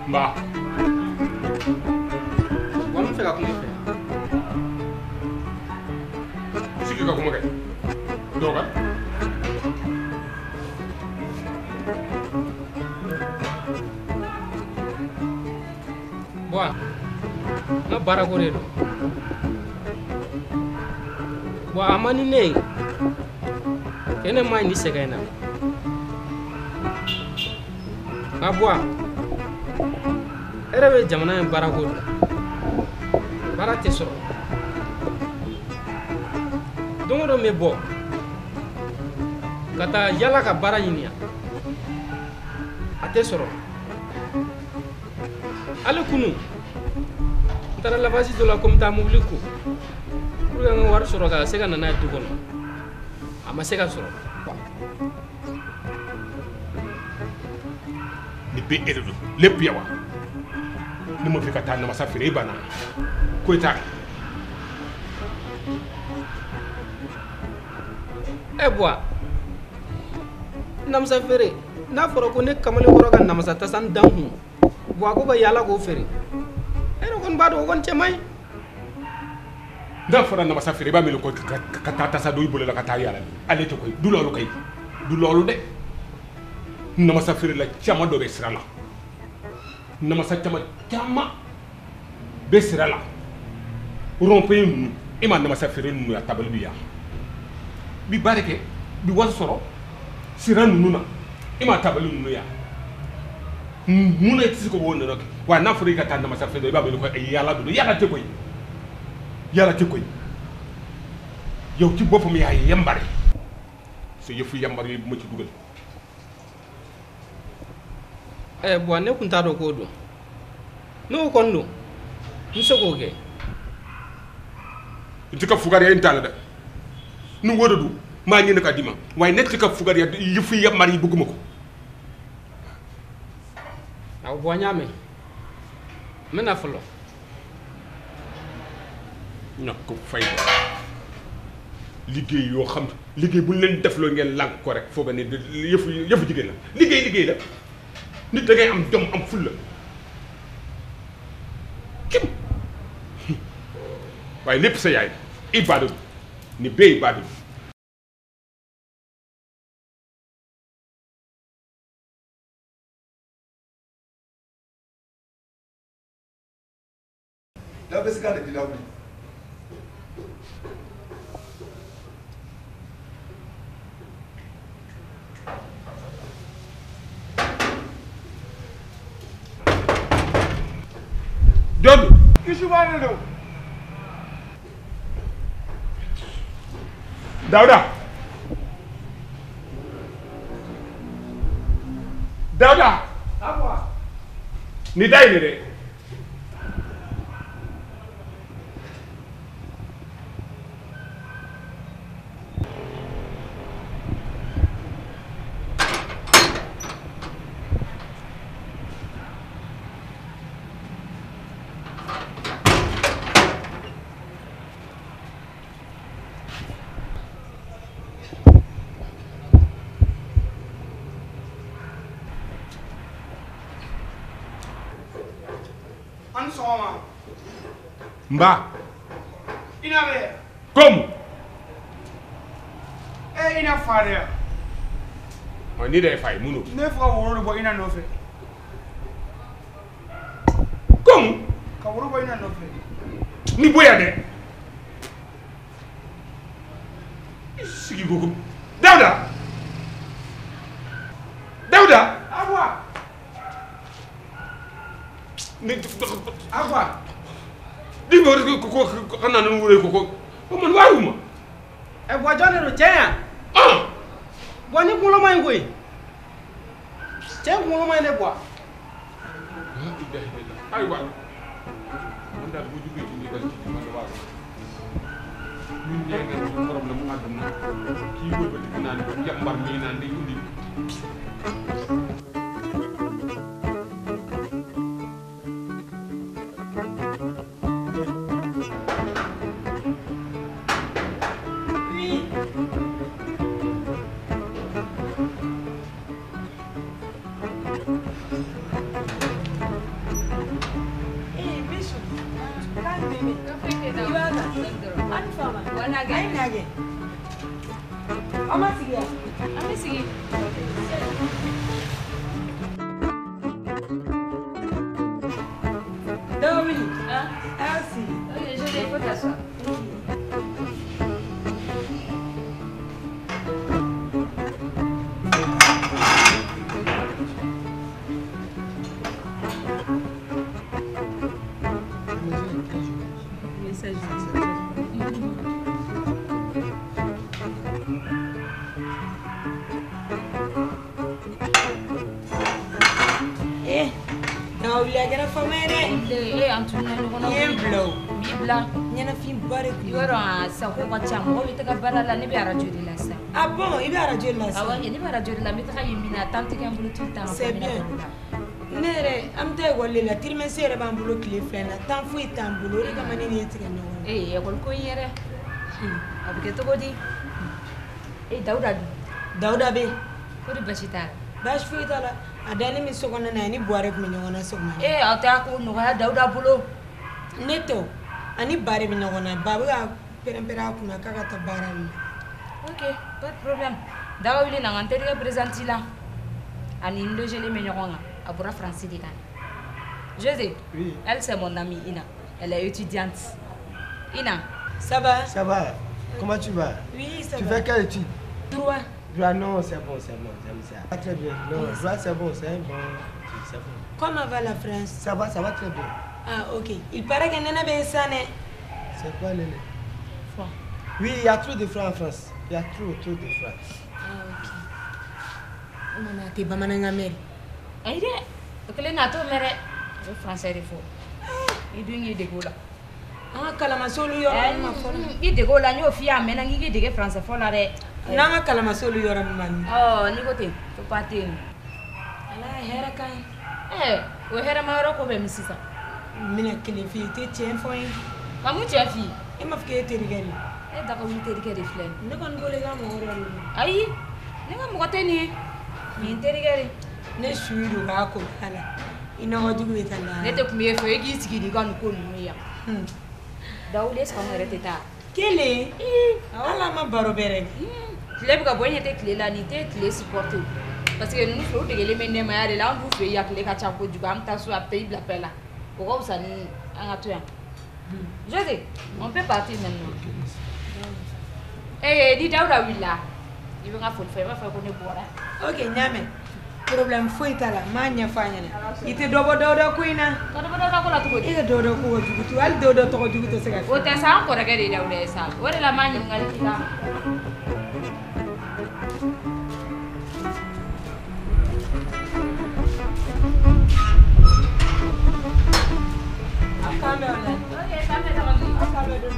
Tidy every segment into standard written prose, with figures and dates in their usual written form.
Ba. Wa n fɛ ka kuma i fɛ. Sigi ka kuma kɛ. Dɔgɔ. Buwa, n ka baarako de don. Buwa, a man di ne ye. Kɛ ne ma ɲi ni sɛgɛn in na. Nka Buwa, e yɛrɛ bɛ jamana in baarako dɔn. Baara tɛ sɔrɔ. Don o don n bɛ bɔ ka taa yala ka baara ɲini yan. A tɛ sɔrɔ. Hali kunun, n taara lavage dɔ la ko n bɛ taa mobili ko pour que n ka wari sɔrɔ ka se ka na n'a ye du kɔnɔ. A ma se ka sɔrɔ. Ni bɛ e de don lépp yow ni ma fi ka taa namasa feere i banna ko i t'a kɛ. Ɛ Buwa, namasa feere n'a fɔra ko ne kamalenkɔrɔ ka namasa tasa n dan kun, Buwa ko ka yaala k'o feere, e yɛrɛ kɔni b'a dɔn o kɔni cɛ man ɲi. N'a fɔra namasa feere i b'a miiri ko ka taa tasa don i bolo la ka taa yaala ale tɛ koyi du lɔlu kayi du lɔlu dɛ. Namasa feerela caman dɔ bɛ sira la, namasa caman caman bɛ sira la, rond-point ninnu e ma namasa feere ninnu a tabali bɛ yan, bi baara kɛ bi wari sɔrɔ sira ninnu na e ma tabali ninnu yan, mun na i tɛ se k'o nɔnɔ kɛ wa n'a fɔra i ka taa namasa feere i b'a wele ko yaala don, yaala tɛ koyi, yaala tɛ koyi, yow ci boppam yaa yambare sa yëfu yambar yi bu ma ci dugal. Ɛ Buwa, ne tun t'a dɔn k'o don. N'o kɔni don, n bɛ se k'o kɛ. N tɛ ka fugariya in t'a la dɛ, ni wo de don n b'a ɲini ka d'i ma, waaye ne tɛ ka fugariya yëfu yambar yi bëgguma ko. Awɔ Buwa, n y'a mɛn. N bɛ na fɔlɔ. Ñàkk fayda liggéey yoo xam liggéey bu ñu leen defloo ngeen lànk ko rek foog ne yëfu yëfu jigéen la, liggéey liggéey la. Nit da ngay am jom am fulla kim waaye lépp sa yaay ibaadu ni bee ibaadu. Daw bɛ se ka de di law bi. Jɔn Isuba de don. Dawuda, Dawuda, ni da yɛlɛ dɛ. Nba. Ina bɛ. Komu. E ina fa de ya. Ɔ ni de ye fa ye mun don. Ne fɛ ka woro de bɔ ina nɔfɛ. Komu. Ka woro bɔ ina nɔfɛ. Ni bonya dɛ. I sigi ko ko Dawuda. Dawuda. Awa. Ni. Awa. Di ma ko ko ka na ni wure ko ko man waaruma. Ɛ Buwa, jɔn de don cɛ yan? Buwa, ni kunkolo ma ɲi koyi. Cɛ in kunkolo ma ɲi dɛ Buwa. Ayiwa. Man Daal boo jógee ci ndigal ci man waaw ñun ñee ngeen ci problème mu àdduna kii wëlbati naan jàmbar mii naan day indi. Ah bon, il va à radio là. Ah ouais, il va à radio là, mais tout le temps. C'est bien. Ne am tɛ ekɔli la trimestre yɛrɛ b'an bolo tile fila in na temps foyi t'an bolo o de kama ne ni e tigɛ ɲɔgɔn na. Ee ekɔli ko in yɛrɛ a bɛ kɛ cogo di? Ee Dawuda dun? Dawuda bɛ yen. Ko de basi t'a la? Baasi foyi t'a la a dalen bɛ so kɔnɔ na ani Buware tun bɛ ɲɔgɔn na sɔgɔma. Ee aw tɛ a ko nɔgɔya Dawuda bolo. Ne tɛ o ani Ba de bɛ ɲɔgɔn na Ba bɛ ka pɛrɛn-pɛrɛn a kunna k'a ka taa baara la. Ok, pas de problème. Daga wuli na n ka n terikɛ présente la ani n logelen bɛ ɲɔgɔn kan a bɔra France de ka na. José, oui. Elle c'est mon amie Ina. Elle est étudiante. Ina. Ça va? Ça va. Comment tu vas? Oui, ça tu va. Tu fais quelle étude? Droit. Droit, non, c'est bon, j'aime ça. Ah, très bien. Non, oui. Droit, c'est bon, c'est bon. C'est bon. Comment va la France? Ça va très bien. Ah, ok. Il paraît que Nene bɛ san. C'est quoi Nene? Franc. Oui, il y a trop de francs en France. Il y a trop de francs. Ah, ok. Maman, t'es bamanankan mɛn. Ayi dɛ, o kelen na t'o mɛn dɛ. A bɛ français de fɔ. I dun k'i dege o la. An ka kalamasolu yɔrɔ min ma fɔlɔ. I dege o la, n y'o f'i ye a mɛnna n k'i k'i dege français fɔ la dɛ. N'an ka kalamasolu yɔrɔ min ma. Ɔ n'i ko ten, fo pas tɛ yen. Ala ye hɛrɛ k'an ye. Ɛɛ o hɛrɛma yɔrɔ ko bɛ min sisan? N bɛna kelen f'i ye, i tɛ tiɲɛ fɔ n ye. Ka mun tiɲɛ f'i ye? E m'a fɔ k'e terikɛ de ye. E daga wuli terikɛ de filɛ nin ye. Ne kɔni bolo i ka mɔgɔ dɔ de don. Ayi, ne ka mɔgɔ tɛ nin ye. Nin ye n terikɛ de. Ne su don k'a ko a la. I nɔgɔ jugu bɛ taa la. Ne tɛ kun b'e fɛ e k'i sigi n'i ka nin ko ninnu ye yan. Dawuli est-ce que anw yɛrɛ tɛ taa? Kelen? Hali an ma baro bɛrɛ kɛ. Tile bɛ ka bɔ e ɲɛ tɛ tile la nin tɛ tile supporter parce que ninnu filɛ u degelen bɛ nɛɛmaya de la an b'u fɛ yen tile ka ca kojugu an bɛ taa so a bɛ taa i bila pɛ la o ka fisa ni an ka to yan. José, on peut partir maintenant. Eh, ni Dawuda wulila i bɛ n ka foli fɔ i b'a fɔ ko ne bɔra. Ok, n y'a mɛn. Problème foyi t'a la, n m'a ɲɛfɔ a ɲɛna. I tɛ dɔ bɔ Dawuda ko in na. Ka dɔ bɔ Dawuda ko la cogo di? E ka Dawuda ko ka jugu tu, hali Dawuda tɔgɔ jugu tɛ se ka fɔ. O tɛ sa, an kɔrɔkɛ de ye Dawuda ye sa. O de la n m'a ɲininkali k'i la. Aw k'an bɛn o la. Ok, k'an bɛn sabali. Aw k'an bɛn don.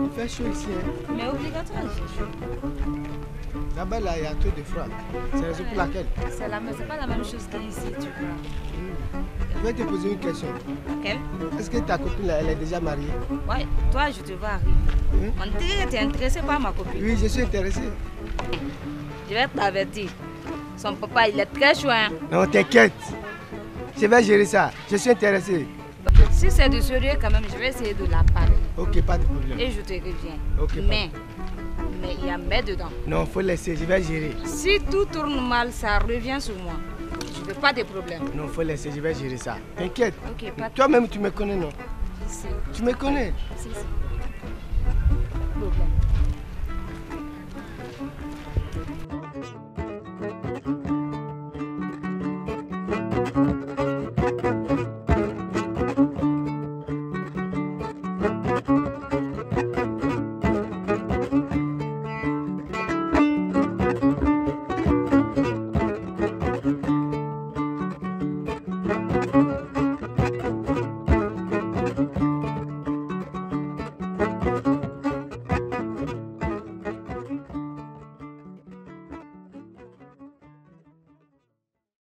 Il fait chaud ici, hein? Mais obligatoire, il fait chaud. Là-bas, là, il y a trop de froid. C'est la raison pour laquelle. C'est pas la même chose qu'ici, tu vois. Je vais te poser une question. Laquelle? Est-ce que ta copine, là, elle est déjà mariée? Ouais, toi, je te vois arriver. Hein? On dirait que tu es intéressé par ma copine. Oui, je suis intéressé. Je vais t'avertir. Son papa, il est très chaud. Hein? Non, t'inquiète. Je vais gérer ça. Je suis intéressé. Si c'est de sérieux quand même, je vais essayer de la parler. Ok, pas de problème. Et je te reviens. Ok. Mais il y a mais dedans. Non, faut laisser, je vais gérer. Si tout tourne mal, ça revient sur moi. Je veux pas de problème. Non, faut laisser, je vais gérer ça. T'inquiète. Ok, pas de Toi-même, tu me connais, non? Si. Tu me connais? Si, si.